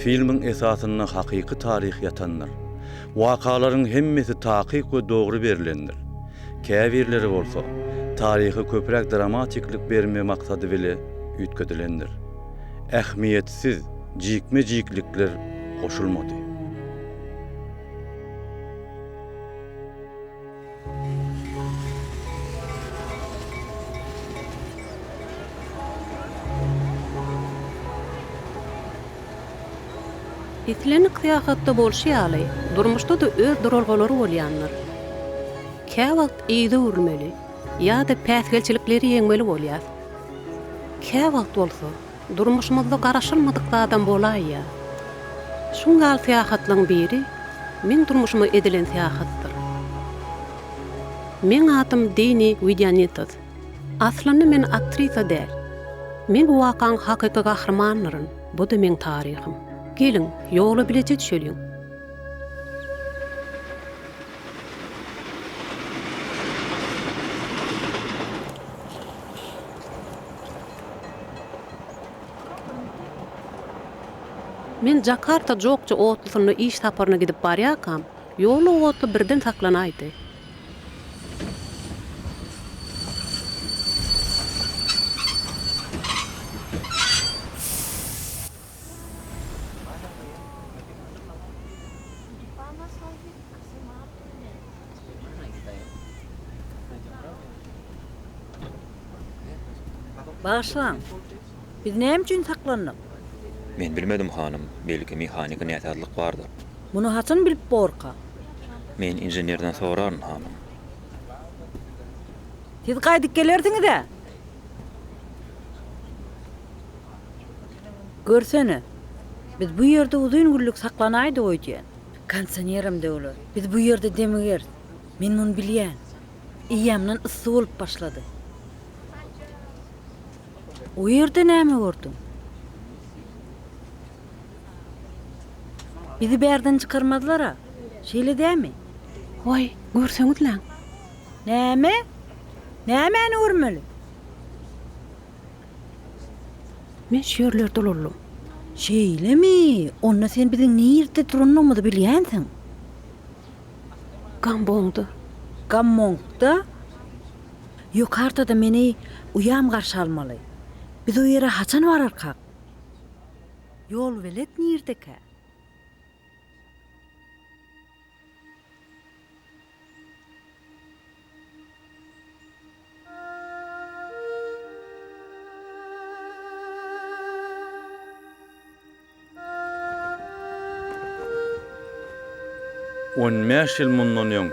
Filmiň esasynda hakyky taryh ýatandyr. Wakalaryň hemmesi takyk we dogry berlendir. Käbirleri bolsa, taryha köpräk dramatiklik berme maksady bile üýtgedilendir. Ähmiýetsiz jikme-jiklikler goşulmady. Islendik syýahatda bolşy ýaly, durmuşda-da öz duralgalary bolýandyr. Käwagt yza öwrülmeli ýa-da päsgelçilikleri ýeňmeli bolýar. Käwagt bolsa, Durmuşymyzda garaşylmadyk zadam bolaýýar. Şuň ýaly syýahatlaň biri meň durmuşyma edilen syýahatdyr. Meň adym Deni Widýanitas. Aslynda men aktrisa däl. Men bu wakaň hakyky gahrymanydyryn, bu-da meň taryhym. Geliň, ýola bileje düşeliň. Men Jakarta-Jokja otlusynda iş saparyna gidip barýarkam, ýolda otly birden saklanaýdy. Bagyşlaň, biz näme üçin saklandyk? Men bilmedim, hanym, belki, mehaniki näsazlyk bardyr. Muny haçan bilip borka? Men inženerden soraryn, hanym. Siz gaýdyp gelersiňiz-ä? Görsene, biz bu ýerde uzyn günlük saklanaýdyk öýdýän. Kondisionerem döwler. Biz bu ýerde demigeris. Men muny bilýän. Eýýämden yssy bolup başlady. O ýerde näme gördüň? Bizi bärden çykarmazlar-a, şeýle dämi? Waý, görseňizläň! Näme? Nämäni görmeli? Men şu ýerlerde ulaldym. Şeýlemi? Onda sen biziň nirde duranlygymyzy bilýänsiň? Gambongda. Gambongda? Ýokarda-da meni uýam garşy almaly. Biz o ýere haçan bararkak? Ýolbelet nirdekä? On bäş ýyl mundan öň.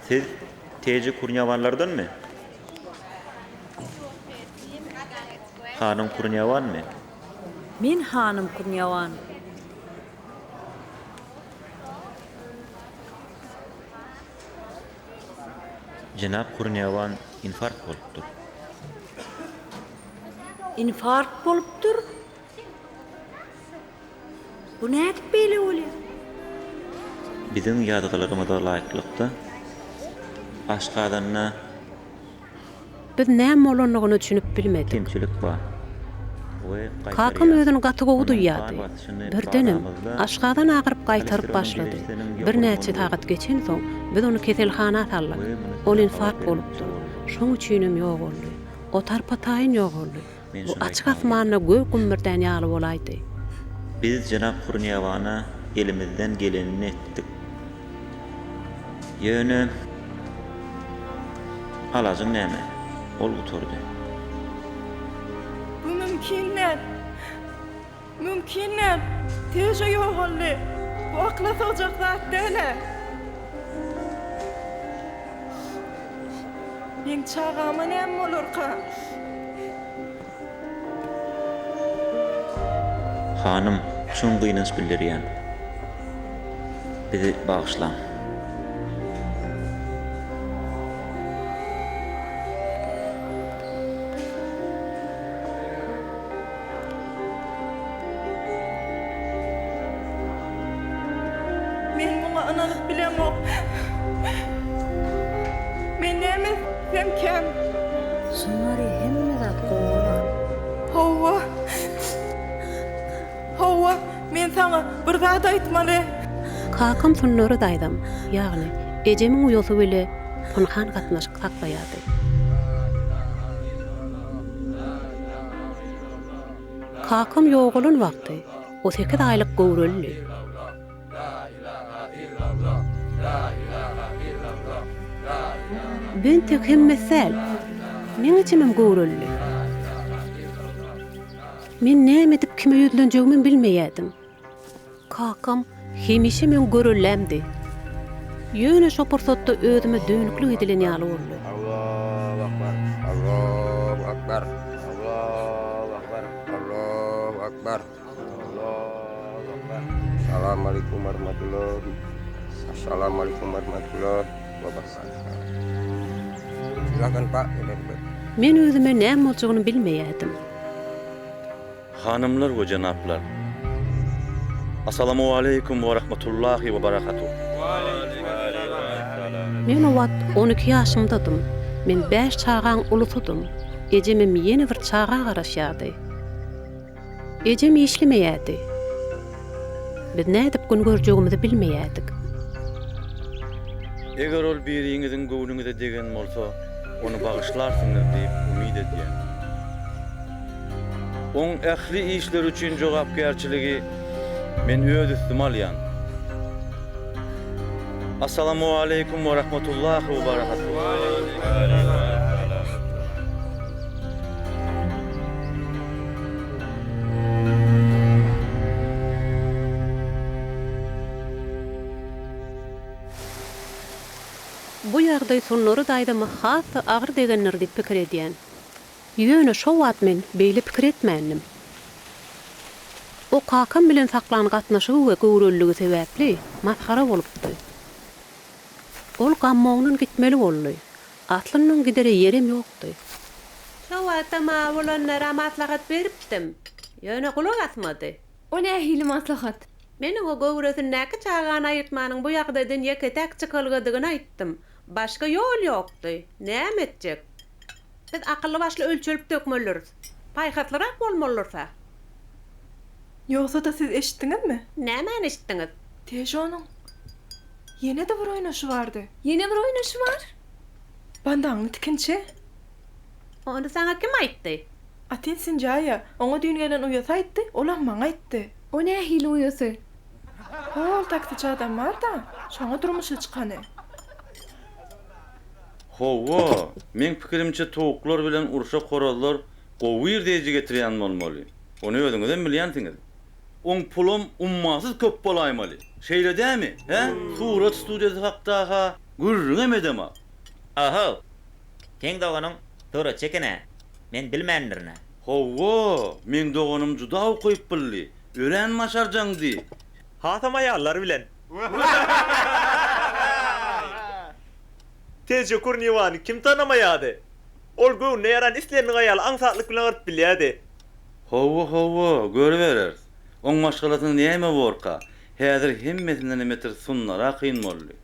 Siz TJ Kurniawanlardanmy? Hanym Kurniawanmy? Men hanym Kurniawan. Jenap Kurniawan infarkt bolupdyr. Infarkt bolupdyr. Bu nädip beýle bolýar? Biziň ýazgylarymyza laýyklykda, aşgazanda. Biz näme bolandygyna düşünip bilmedik. Kemçilik bar we gaýtarýar. Kakam özüni gaty gowy Onuň gan duýýardy. basyşyny Birdenem, barlamyzda aşgazan agyryp gaýtaryp holesteriniň başlady. derejesiniň Birnäçe ýokarlanmagy sagat geçensoň, biz ony keselhana saldyk. we muny Ol size habar infarkt bermekçi bolupdyr. boldum. Şoň üçinem ýogaldy. O tarpa-taýyn ýogaldy. Men Bu şuny açyk aýtmaga asmanda geldim. gök gümmürdän ýaly bolaýdy. Biz jenap Kurniawana elimizden gelenini etdik. Ýöne alajyň näme? Ol gutardy. Bu mümkin däl. Mümkin däl. Teje ýogaldy. Bu akyla sygjak zat däl-ä. Meň çagama näme bolarka? Hanym, çuň gynanç bildirýän. Bizi bagyşlaň. Men muňa ynanyp bilemok. Men näme etsemkäm? Sumari hemme zat gowy bolar. Hawa. Hawa, men saňa bir zat aýtmaly. Kakam Sunnary daýzam, ýagny ejemiň uýasy bile pynhan gatnaşyk saklaýardy. Kakam ýogalan wagty o sekiz aýlyk göwrelidi. Bu entek hemmesi däl. Meň ejemem göwrelidi. Men näme edip kime ýüzlenjegimem bilmeýärdim. Kakam hemişe meň görellämdi. Ýöne şo pursatda özüme dönüklik edilen ýaly boldy. Allahu akbar. Allahu akbar. Allahu akbar. Allahu akbar. Allahu akbar. Assalamualaikum warahmatullahi Assalamualaikum warahmatullahi wabarakatuh. Silakan Pak. Men özüme näme boljagyny bilmeýärdim. Hanymlar we jenaplar! Assalamualeýkum we rahmetullahi we barakatuh! Men o wagt 12 ýaşymdadym. Men bäş çagaň ulusydym. Ejemem ýene bir çaga garaşýardy. Ejem işlemeýärdi. Biz nädip gün görjegimizi bilmeýärdik. Eger ol biriňiziň göwnüňize degen bolsa, ony bagyşlarsyňyz diýip umyt edýän. Oň ähli işleri üçin jogapkärçiligi men öz üstüme alýan. Assalamualeýkum we rahmetullahi we barakatuh. Bu ýagdaý Sunnary daýzama has-da agyr degendir diýip pikir edýän. Ýöne şo wagt men beýle pikir etmändim. O kakam bilen saklan gatnaşygy we göwreliligi sebäpli masgara bolupdy. Ol Gammondan gitmeli boldy. Aslynda oň gidere ýerem ýokdy. Şo wagtam awulanlara maslahat beripdim. Ýöne gulak asmady. O nähili maslahat? Men oňa göwresindäki çagany aýyrtmanyň bu ýagdaýdan ýeke-täk çykalgadygyny aýtdym. Başga ýol ýokdy. Näme etjek? Biz akylly-başly ölçelip dökmelidiris. Paýhaslyrak bolmalydyrys-a. Ýogsa-da siz eşitdiňizmi? Nämäni eşitdiňiz? Težonyň ýene-de bir oýnaşy bardy. Ýene bir oýnaşy bar? Bandaňly tikinçi. Ony saňa kim aýtdy? Atin Sinjaýa, oňa düýn gelen uýasy aýtdy, olam maňa aýtdy. O nähili uýasy? Hol taksiçi adam bar-da, şoňa durmuşa çykany. Hawa, meň pikirimçe towuklar bilen urşak horazlar gowy girdeýji getirýän bolmaly. Ony özüňizem bilýänsiňiz. Oň pulam ummasyz köp bolaýmaly. Şeýle dämi, hä? Surat studiýasy hakda-ha gürrüňem edemok. Ohow! Seň doganyň suratçy eken-ä. Men bilmändirin-ä. Hawa, meň doganym juda ukyplydy, örän başarjaňdy. Hasam aýallar bilen. Teje Kurniwany kim tanamaýady? Ol göwnüne ýaran islendik aýaly aňsatlyk bilen gyryp bilýärdi. Hawa, hawa, görübereris. Oň maşgalasyna näme borka? Häzir hemmesindenem beter Sundara kyn boldy.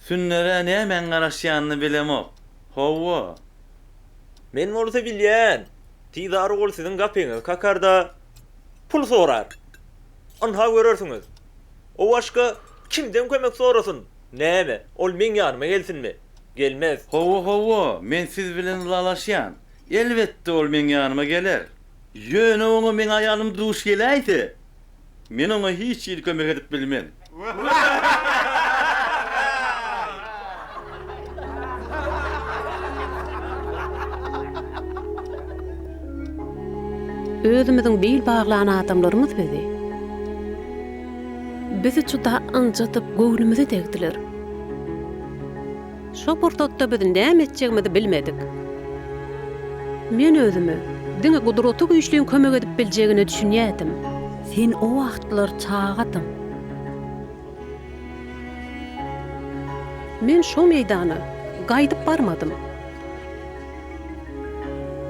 Sundara nämäň garaşýanyny bilemok. Hawa. Men bolsa bilýän. Tizara ol siziň gapyňyzy kakar-da, pul sorar. Ynha görersiňiz. O başga kimden kömek sorasyn? Näme, ol meň ýanyma gelsinmi? Gelmez. Hawa, hawa, men siz bilen ylalaşýan. Elbetde, ol meň ýanyma geler. Ýöne oňa meň aýalym duş geläýse, men oňa hiç hili kömek edip bilmen. Özümiziň bil baglan adamlarymyz bizi. Bizi juda ynjadyp, göwnümize degdiler. Şo pursatda biz näme etjegimizi bilmedik. Men özüme diňe Gudraty Güýçliň kömek edip biljegine düşünýärdim. Sen o wagtlar çagadyň. Men şo meýdana gaýdyp barmadym.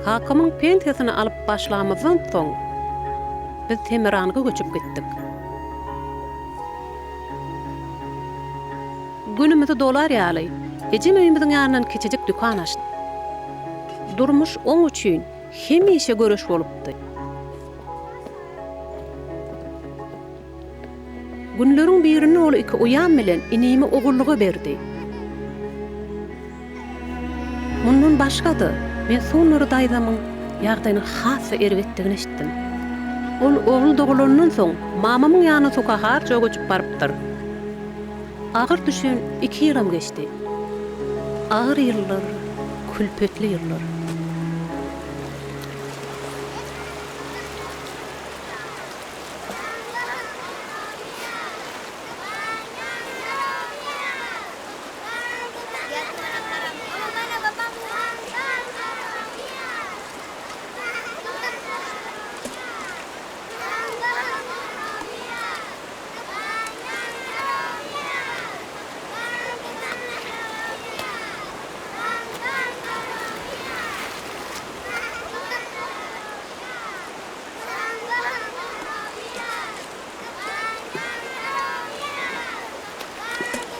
Kakamyň pensiýasyny alyp başlamyzdan soň, biz Semeranga göçüp gitdik. Günümizi dolar ýaly, ejem öýümiziň ýanyndan kiçijik dükan açdy. Durmuş oň üçin hemişe göreş bolupdy. Günleriň birinde ol iki uýam bilen inimi ogullyga berdi. Mundan başga-da, men Sunnary daýzamyň ýagdaýynyň has-da erbetdigini eşitdim. Ol ogly dogulandan soň, mamamyň ýanyna Sukaharja göçüp barypdyr. Agyr düşen iki ýylam geçdi. Agyr ýyllar, külpetli ýyllar.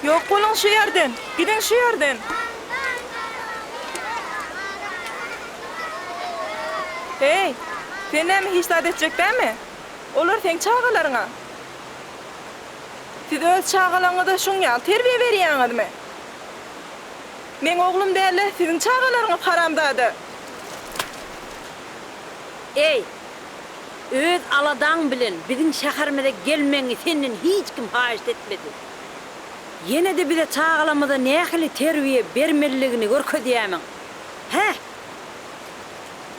Ýok boluň şu ýerden! Gidiň şu ýerden! Heý, sen näme hiç zat etjek dälmi? Olar seň çagalaryň-a. Siz öz çagalaryňyza şuň ýaly terbiýe berýäňizmi? Meň oglum däl-de, siziň çagalaryňyz haramzada! Eý, öz aladaň bilen biziň şäherimize gelmegiňi senden hiç kim haýyşt etmedi. Ýene-de bize çagalarymyza nähili terbiýe bermelidigini görkezýärmiň? Hä?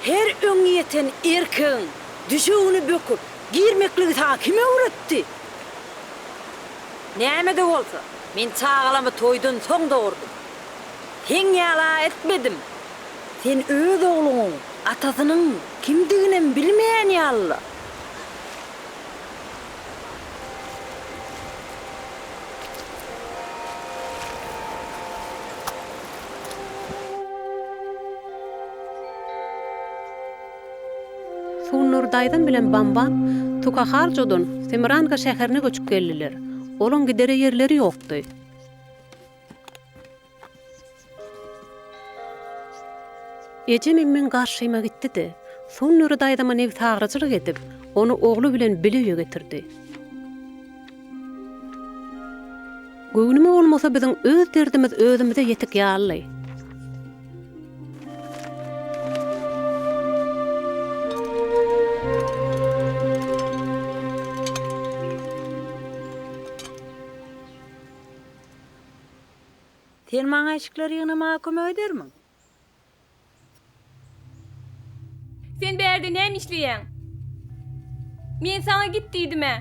Her öňýeten erkegiň düşegine böküp girmekligi saňa kim öwretdi? Näme-de bolsa, men çagalamy toýdan soň dogurdym. Seň ýaly-a etmedim. Sen öz ogluňyň atasynyň kimdiginem bilmeýän ýaly-la. Sunnur daýzam bilen Bambam Tukaharjodan Semiranga şäherine göçüp geldiler. Olaň gidere ýerleri ýokdy. Ejem meň garşyma gitdi-de, Sunnur daýzama nebsagyryjylyk edip, ony ogly bilen bile öýe getirdi. Göwnüme bolmasa biziň öz derdimiz özümize ýetik ýalydy. Sen maňa eşikleri ýygnamaga kömek edermiň? Sen bärde näme işleýäň? Men saňa git diýdim-ä.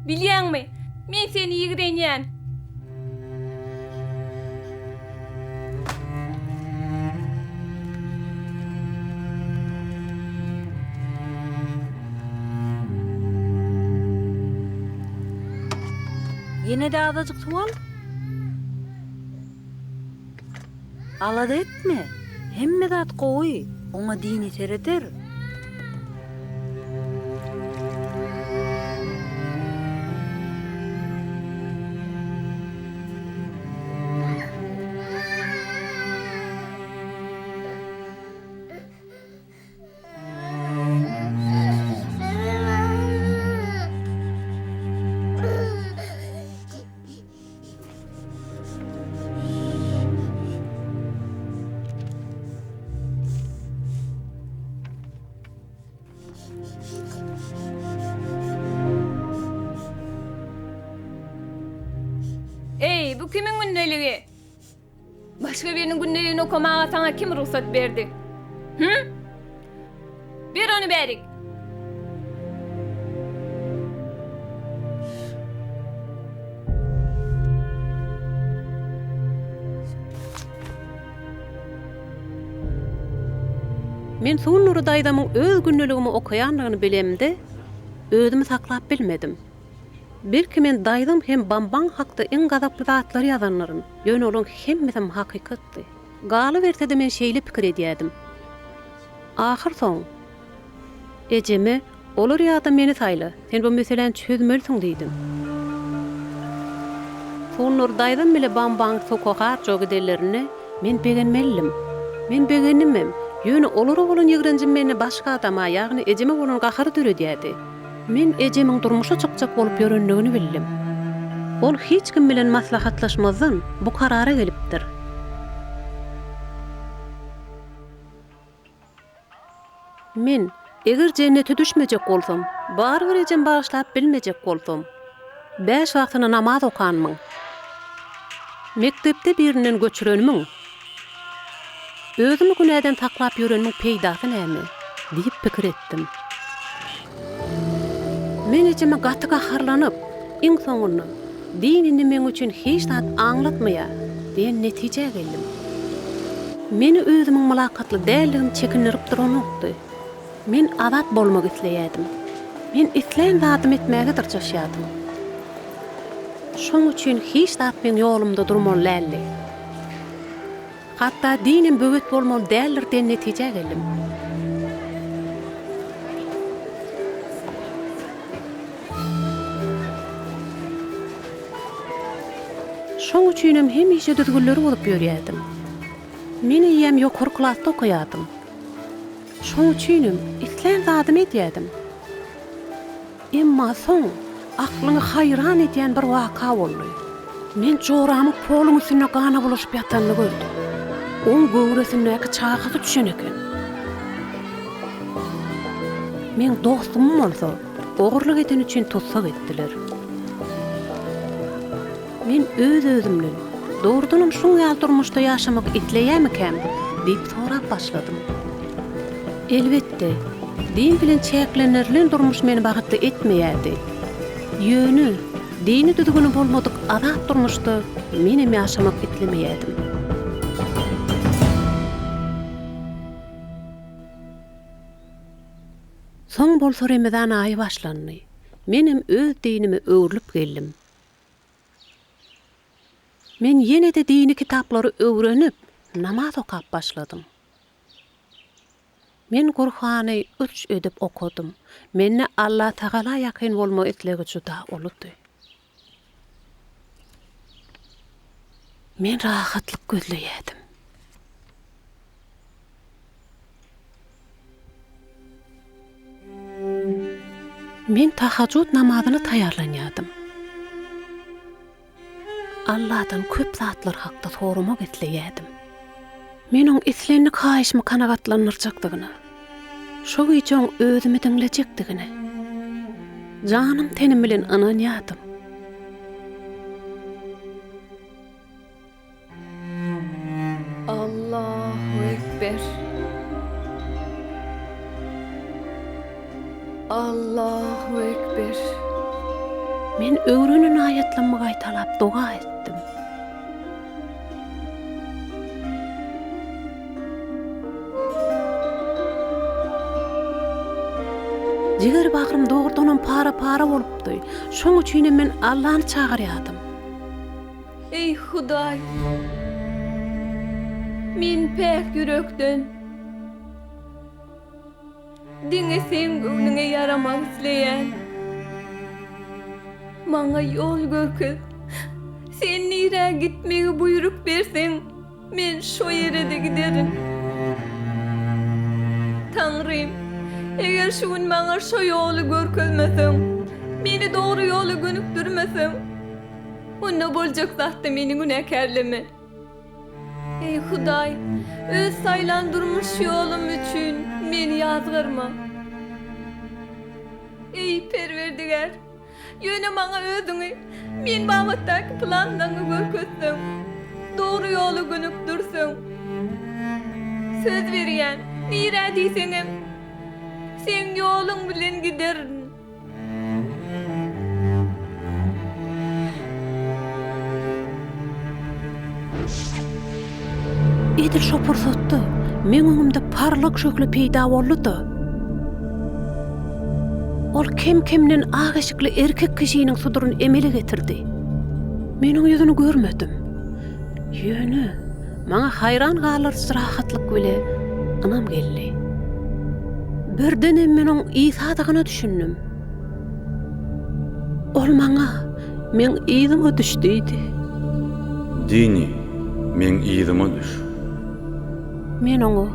Bilýäňmi, men seni ýigrenýän. Ýene-de azajyk suw al. Alada etme. Hemme zat gowy, oňa Dini sereder. Eý, bu kimiň gündeligi? Başga biriniň gündeligini okamaga saňa kim rugsat berdi? Hü? Ber ony bärik! Men Suwnury daýzamyň öz gündeligimi okaýandygyny bilemde, özümi saklap bilmedim. Belki men daýzam hem Bambaň hakda iň gazaply zatlary ýazandyryn, ýöne olaň hemmesem hakykatdy. Galyberse-de men şeýle pikir edýädim. Ahyrsoň, ejeme, Olar ýa-da meni saýla, sen bu meseläni çözmelisiň diýdim. Suwnury daýzam bile Bambaň Sukoharjo gidenlerinde men begenmelidim. Men begendimem, ýöne olara bolan ýigrenjim mende başga adama, ýagny ejeme bolan gahary döredýärdi. Men ejemiň durmuşa çykjak bolup ýörendigini bildim. Ol hiç kim bilen maslahatlaşmazdan bu karara gelipdir. Men, eger jennete düşmejek bolsam, barybir ejem bagyşlap bilmejek bolsam, bäş wagtyna namaz okanymyň, mekdepde birinden göçürenimiň, Özümi günäden saklap ýörenimiň peýdasy näme? diýip pikir etdim. Men ejeme gaty gaharlanyp, iň soňunda, Din indi meň üçin hiç zat aňlatmaýar diýen netijä geldim. Meni özümiň mylakatly däldigim çekindirip duranokdy. Men azat bolmak isleýärdim. Men islän zadymy etmäge dyrjaşýardym. Şoň üçin hiç zat meň ýolumda durmaly däldi. Hatda dinem böwet bolmaly däldir diýen netijä geldim. Şoň üçinem hemişe düzgünleri bozup ýörýärdim. Men eýýäm ýokary klasda okaýardym. Şoň üçinem islän zadymy edýärdim. Emma soň aklyňy haýran edýän bir waka boldy. Men joramyň poluň üstünde gana bulaşyp ýatanyny gördüm. Oň göwresindäki çagasy düşen eken. Meň dostumy bolsa ogurlyk edeni üçin tussag etdiler. Men öz-özümden, Dogrudanam şuň ýaly durmuşda ýaşamak isleýärmikäm? diýip sorap başladym. Elbetde, din bilen çäklendirilen durmuş meni bagtly etmeýärdi. Ýöne, dini düzgüni bolmadyk azat durmuşda menem ýaşamak islemeýärdim. Soň bolsa Remezan aýy başlandy. Menem öz dinime öwrülip geldim. Men ýene-de dini kitaplary öwrenip, namaz okap başladym. Men Gurhany üç edip okadym. Mende Allatagala ýakyn bolma islegi juda uludy. Men rahatlyk gözleýärdim. Men tahajjud namazyna taýýarlanýardym. Alladan köp zatlar hakda soramak isleýärdim. Men oň islendik haýyşymy kanagatlandyrjakdygyna, şo gije oň özümi diňlejekdigine janym-tenim bilen ynanýardym. Allahu Ekber. Allahu Ekber. Men öwrenen aýatlarymy gaýtalap doga etdim. Jiger-bagrym dogrudanam para-para bolupdy. Şoň üçinem men Allany çagyrýardym. Eý, Hudaý! Men päk ýürekden diňe seň göwnüňe ýaramak isleýän. Maňa ýol görkez. Sen nirä gitmegi buýruk berseň, Men şo ýere-de giderin. Taňrym, eger şu gün maňa şo ýoly görkezmeseň, meni dogry ýola gönükdirmeseň, onda boljak zatda meni günäkärleme. Eý, Hudaý, öz saýlan durmuş ýolum üçin meni ýazgarma. Eý, Perwerdigär! Ýöne maňa özüňi men babatdaky planlaryňy görkezseň, dogry ýola gönükdirseň, söz berýän, nirä diýseňem, seň ýoluň bilen giderin. Edil şo pursatda meň öňümde parlak şöhle peýda boldy-da, ol kem-kemden ak eşikli erkek kişiniň suduryny emele getirdi. Men oň ýüzüni görmedim. Ýöne maňa haýran galdyryjy rahatlyk bile ynam geldi. Birdenem men oň Isadygyna düşündim. Ol maňa, Meň yzyma düş diýdi. Dini, meň yzyma düş. Men oňa,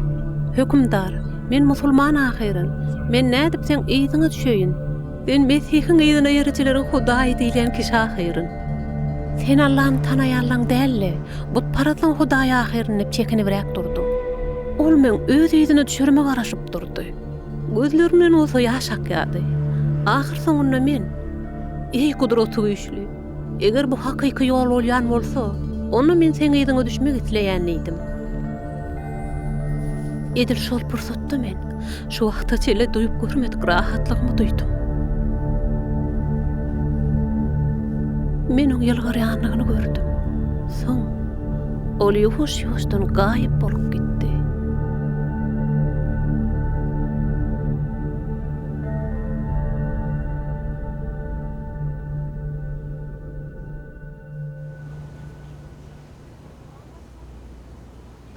Hökümdar, men musulman ahyryn. Men nädip seň yzyňa düşeýin? Sen Mesihiň yzyna erijileriň Hudaýy diýilýän kişi ahyryn. Sen Allany tanaýanlaň däl-de, butparazlaň Hudaýy ahyryn diýip çekinibräk durdum. Ol meň öz yzyna düşerime garaşyp durdy. Gözlerimden bolsa ýaş akýardy. Ahyrsoňunda men, Eý, Gudratygüýçli! Eger bu hakyky ýol bolýan bolsa, onda men seň yzyňa düşmek isleýän diýdim. Edil şol pursatda men şu wagta çenli duýup görmedik rahatlygymy duýdum. Men oň ýylgyrýandygyny gördüm. Soň ol ýuwaş-ýuwaşdan gaýyp bolup gitdi.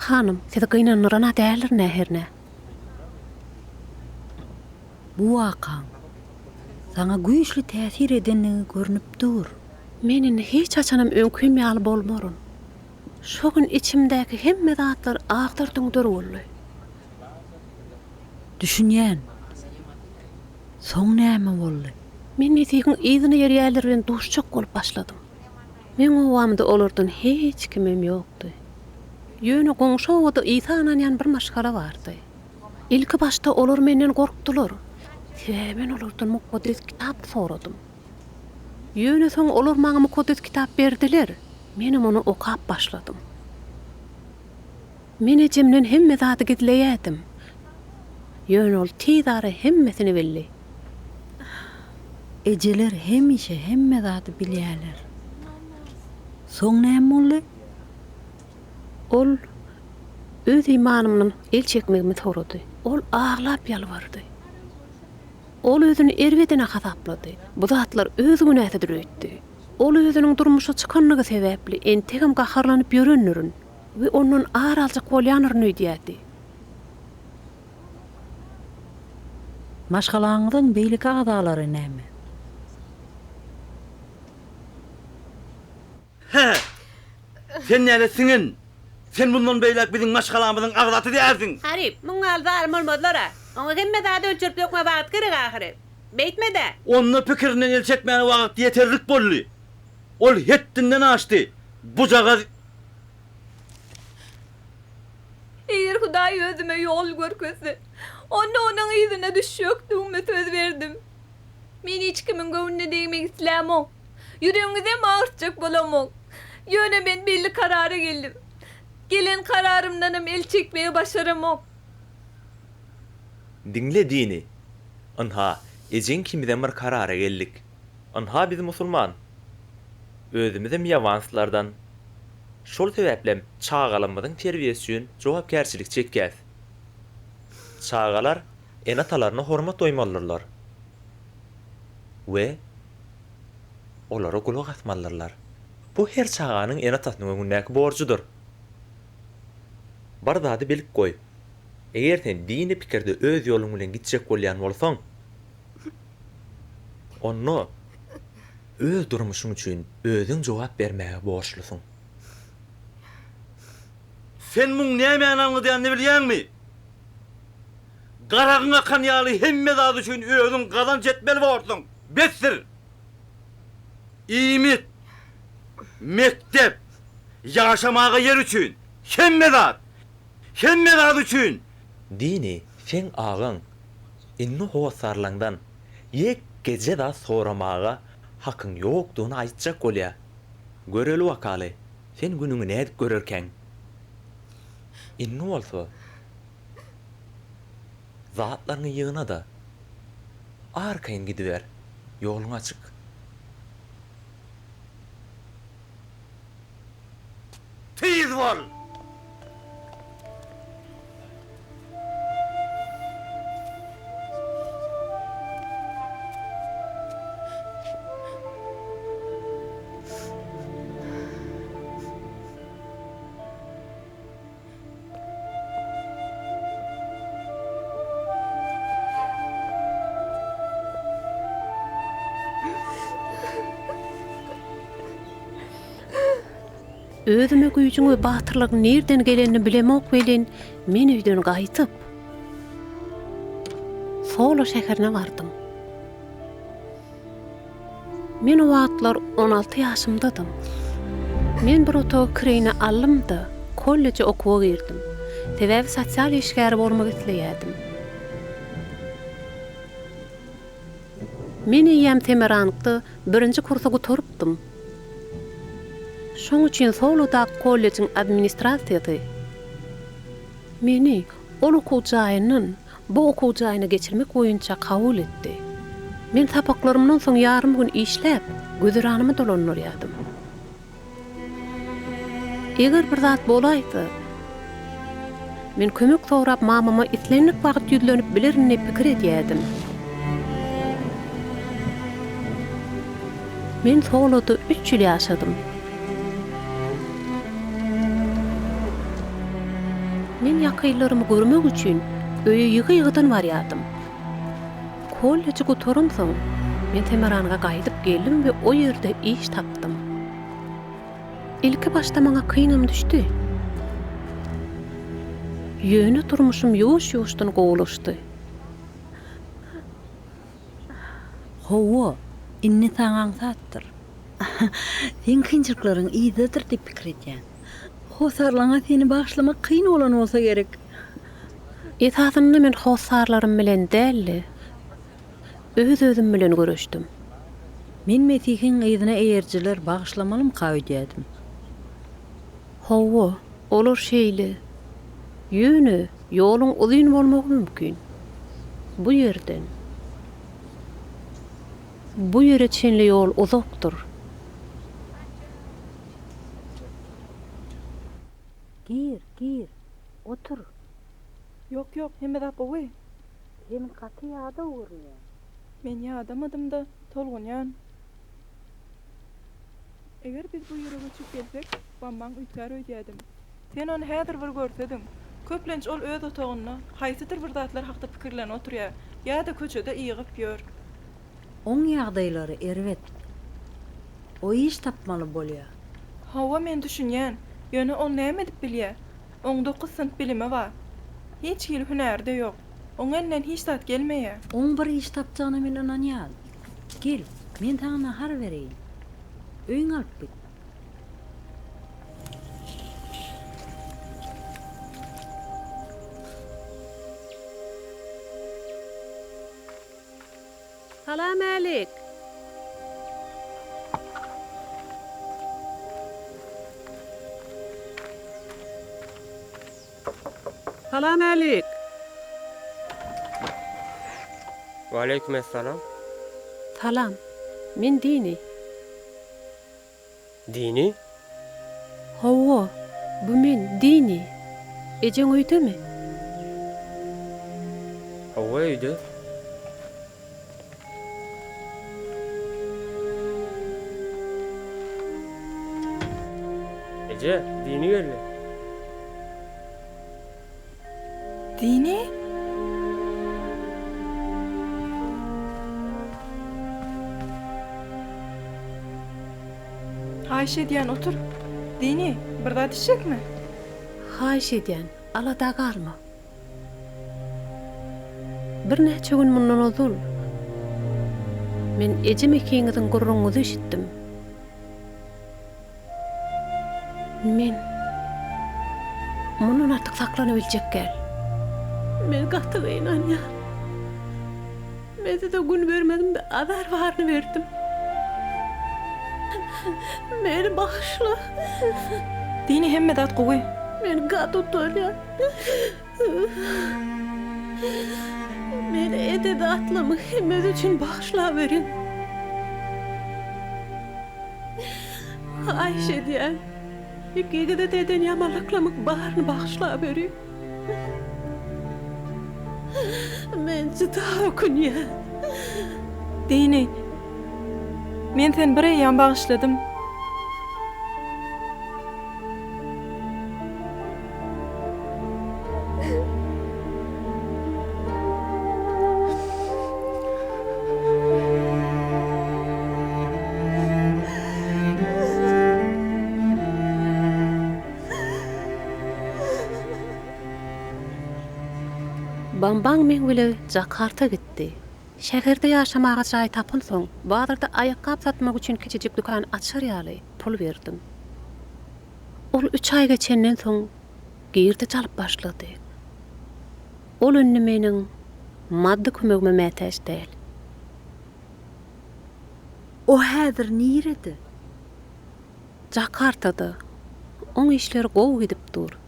Hanym, sizi gynandyran-a däldirin-ä hernä? Bu wakaň saňa güýçli täsir edendigi görnüp dur. Men indi hiç haçanam öňkim ýaly bolmaryn. Şo gün içimdäki hemme zatlar agdar-düňder boldy. Düşünýän. Soň näme boldy? Men Mesihiň yzyna ýerýänler bilen duşjak bolup başladym. Meň obamda olardan hiç kimem ýokdy. Ýöne goňşy obada Isa ynanýan bir maşgala bardy. Ilki başda olar menden gorkdular, sebäbi men olardan Mukaddes Kitap soradym. Ýöne soň olar maňa Mukaddes Kitap berdiler, menem ony okap başladym. Men ejemden hemme zady gizleýärdim. Ýöne ol tiz ara hemmesini bildi. Ejeler hemişe hemme zady bilýärler. Soň näme boldy? Ol öz imanymdan el çekmegimi sorady. Ol aglap ýalbardy. Ol özüni erbedene hasaplady. Bu zatlar öz günäsidir öýtdi. Ol özüniň durmuşa çykanlygy sebäpli entegem gaharlanyp ýörendirin we ondan ar aljak bolýandyryn öýdýärdi. Maşgalaňyzyň beýleki agzalary näme? Hä! Sen näle siňen? Sen mundan beýläk biziň maşgalamyzyň agzasy dälsiň! Haryp, muň ýaly zalym bolmazlar-a. Oňa hemme zady ölçerip dökme wagt gerek ahyry. Beýtme-dä! Onda pikirinden el çekmäne wagt ýeterlik boldy. Ol hetdinden aşdy. Bujagaz. Eger Hudaý özüme ýol görkezse, onda Onuň yzyna düşjekdigime söz berdim. Men hiç kimiň göwnüne degmek islämok, ýüregiňizem agyrtjak bolamok. Ýöne men belli karara geldim. Gelen kararymdanam el çekmegi başaramok. Diňle Dini. Ynha, ejeň ikimizem bir karara geldik. Ynha biz musulman. Özümizem ýawanslardan. Şol sebäplem çagalarymyzyň terbiýesi üçin jogapkärçilik çekýäs. Çagalar ene-atalaryna hormat goýmalydyrlar we olara gulak asmalydyrlar. Bu her çaganyň ene-atasynyň öňündäki borjudyr. Bir zady bilip goý. Eger sen dini pikirde öz ýoluň bilen gitjek bolýan bolsaň, onda öz durmuşyň üçin özüň jogap bermäge borçlusyň. Sen muň nämäni aňladýanyny bilýäňmi? Garagyň akan ýaly hemme zat üçin özüň gazanç etmeli borsuň. Besdir! Iýmit, mekdep, ýaşamaga ýer üçin, hemme zat! Hemme zat üçin! Dini, seň agaň indi hossarlaňdan ýekeje zat soramaga hakyň ýokdugyny aýtjak bolýa. Göreli wakaly, sen günüňi nädip görerkäň? Indi bolsa zatlaryňy ýygna-da, arkaýyn gidiber, ýoluň açyk. Tiz bol! Özüme güýjüň we batyrlygyň nirden gelenini bilemok welin, men öýden gaýdyp, Solo şäherine bardym. Men o wagtlar 16 ýaşymdadym. Men bir otagy kireýine aldym-da, kolleje okuwa girdim. Sebäbi sosial işgäri bolmak isleýärdim. Men eýýäm Semerangda birinji kursy gutarypdym. Şoň üçin Solodaky kollejiň administrasiýasy meni ol okuw jaýyndan bu okuw jaýyna geçirmek boýunça kabul etdi. Men sapaklarymdan soň ýarym gün işläp, güzeranymy dolandyrýardym. Eger bir zat bolaýsa, men kömek sorap mamama islendik wagt ýüzlenip bilerin diýip pikir edýärdim. Men Soloda üç ýyl ýaşadym. Men ýakynlarymy görmek üçin öýe ýygy-ýygydan barýardym. Kolleji gutaramsoň, men Semaranga gaýdyp geldim we o ýerde iş tapdym. Ilki başda maňa kynam düşdi. Ýöne durmuşym ýuwaş-ýuwaşdan gowulaşdy. Hawa, indi saňa aňsatdyr. Seň kynçylyklaryň yzdadyr diýip pikir edýän. Hossarlaryňa seni bagyşlamak kyn bolan bolsa gerek. Esasynda men hossarlarym bilen däl-de, öz-özüm bilen göreşdim. Men Mesihiň yzyna eýerijiler bagyşlamalymyka öýdýärdim. Hawa, olar şeýle. Ýöne ýoluň uzyn bolmagy mümkin. Bu ýerden bu ýere çenli ýol uzakdyr. Gir, gir, otur. Ýok, ýok, hemme zat gowy. Sen gaty ýadaw görünýäň. Men ýadamadym-da, tolgunýan. Eger biz bu ýere göçüp gelsek, Bambaň üýtgär öýdýädim. Sen ony häzir bir görsediň. Köplenç ol öz otagynda haýsydyr bir zatlar hakda pikirlenip oturýar ýa-da köçede ygyp ýör. Oň ýagdaýlary erbet. O iş tapmaly bolýa. Hawa, men düşünýän. Ýöne ol näme edip bilýä? Oň dokuz synp bilimi bar. Hiç hili hünäri-de ýok. Oň elinden hiç zat gelmeýä. Oň bir iş tapjagyna men ynanýan. Gel, men saňa nahar bereýin. Öýüňe alyp git. Salam-älik! Salam-älik! Waleýkim essalam. Salam. Men Dini. Dini? Hawa, bu men, Dini. Ejeň öýdemi? Hawa, öýde. Eje, Dini geldi. Dini? Haýyş edýän, otur. Dini, bir zat içjekmi? Haýyş edýän, alada galma. Birnäçe gün mundan ozal, men ejem ikiňiziň gürrüňiňizi eşitdim. Men mundan artyk saklanabiljek däl. Men gaty gynanýan. Men size gün bermedim-de, azar baryny berdim. Meni bagyşla. Dini hemme zat gowy. Men gaty utanýan. Meni eden zatlarymyň hemmesi üçin bagyşlaweriň. Haýyş edýän, ikiňize-de eden ýamanlyklarymyň baryny bagyşlaweriň. Men juda ökünýän. Dini, men seni bir eýýäm bagyşladym. Bambang meň bile Jakarta gitdi. Şäherde ýaşamaga jaý tapynsoň, bazarda aýakgap satmak üçin kiçijik dükan açar ýaly pul berdim. Ol üç aý geçenden soň girdeji alyp başlady. Ol indi meniň maddy kömegime mätäç däl. O häzir nirede? Jakartada. Oň işleri gowy gidip dur.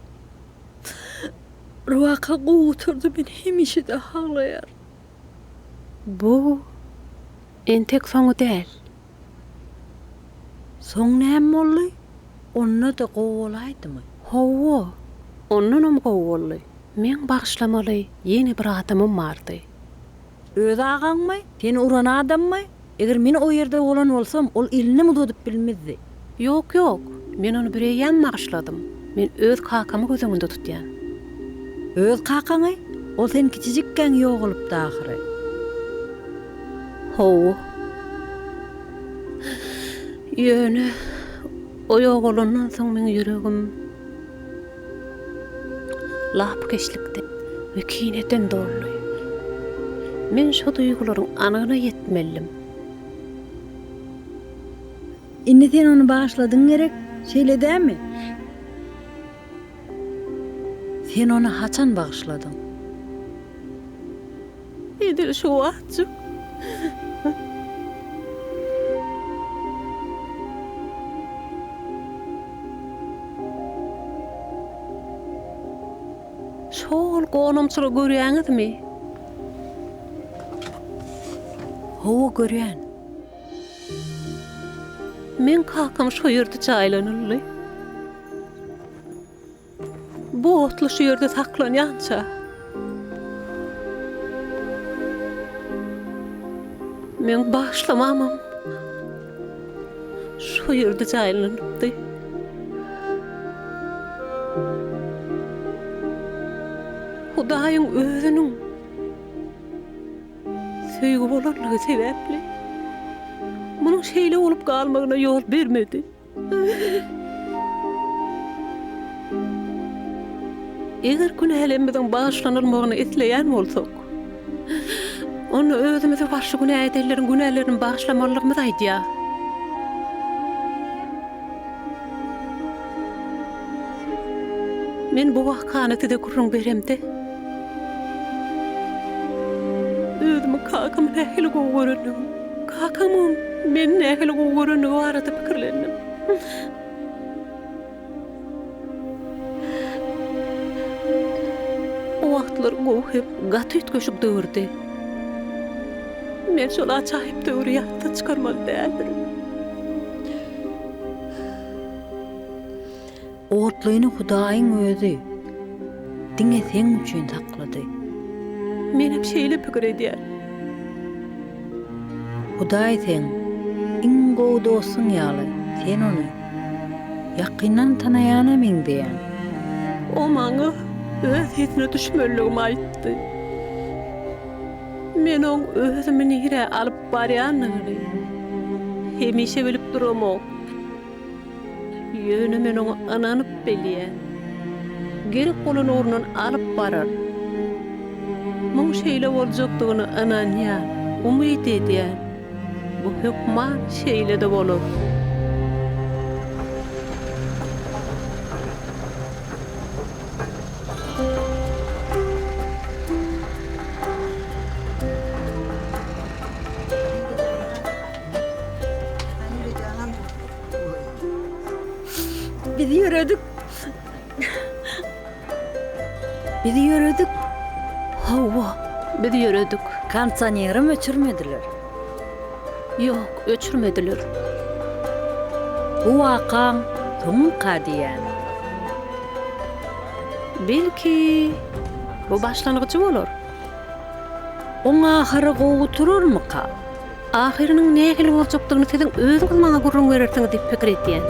Bir waka gowy gutardy men hemişe-de aglaýaryn. Bu entek soňy däl. Soň näme boldy? Onda-da gowy bolaýdymy? Hawa, ondanam gowy boldy. Meň bagyşlamaly ýene bir adamym bardy. Öz agaňmy? Seni uran adammy? Eger men o ýerde bolan bolsam, ol elinem uzadyp bilmezdi. Ýok, ýok, men ony bireýýäm bagyşladym. Men öz kakamy göz öňünde tutýan. Öz kakaňy? Ol sen kiçijikkäň ýogalypdy ahyry. Hawa. Ýöne o ýogalandan soň meň ýüregim lapykeçlikden we kineden doldy. Men şo duýgularyň anygyna ýetmelidim. Indi sen ony bagyşladyň gerek, şeýle dälmi? Sen ony haçan bagyşladyň? Edil şu wagtjyk. Şo-ol gonamçylygy görýäňizmi? Hawa, görýän. Meň kakam şo ýerde jaýlanyldy. Bu otly şu ýerde saklanýança, meň bagyşlamamam şu ýerde jaýlanypdy. Hudaýyň özüniň söýgi bolanlygy sebäpli, munuň şeýle bolup galmagyna ýol bermedi. Eger günälerimiziň bagyşlanylmagyny isleýän bolsak, onda özümize garşy günä edenleriň günälerini bagyşlamalydygymyzy aýdýar. Men bu wakany size gürrüň beremde, özümiň kakamy nähili gowy görendigimi, kakamyň meni nähili gowy görendigi barada pikirlendim. O wagtlar gowy hem gaty üýtgeşik döwürdi. Men şol ajaýyp döwri ýatdan çykarmaly däldirin. Otlyny Hudaýyň özi diňe seň üçin saklady. Menem şeýle pikir edýän. Hudaý seň iň gowy dostuň ýaly, sen ony ýakyndan tanaýana meňzeýäň. O maňa. Öz sesine düşmelidigimi aýtdy. Men oň özümi nirä alyp barýanyny hemişe bilip duramok. Ýöne men oňa ynanyp bilýän. Gerek bolan ugrundan alyp barar. Muň şeýle boljakdygyna ynanýan, umyt edýän. Bu hökman şeýle-de bolar. Biz ýöredik. Biz ýöredik. Hawa, biz ýöredik. Kondisionerem öçürmediler. Ýok, öçürmediler. Bu wakaň soňuka diýýän. Belki, bu başlangyjy bolar. Oň ahyry gowy gutararmyka? Ahyrynyň nähili boljakdygyny siziň özüňiz maňa gürrüň berersiňiz diýip pikir edýän.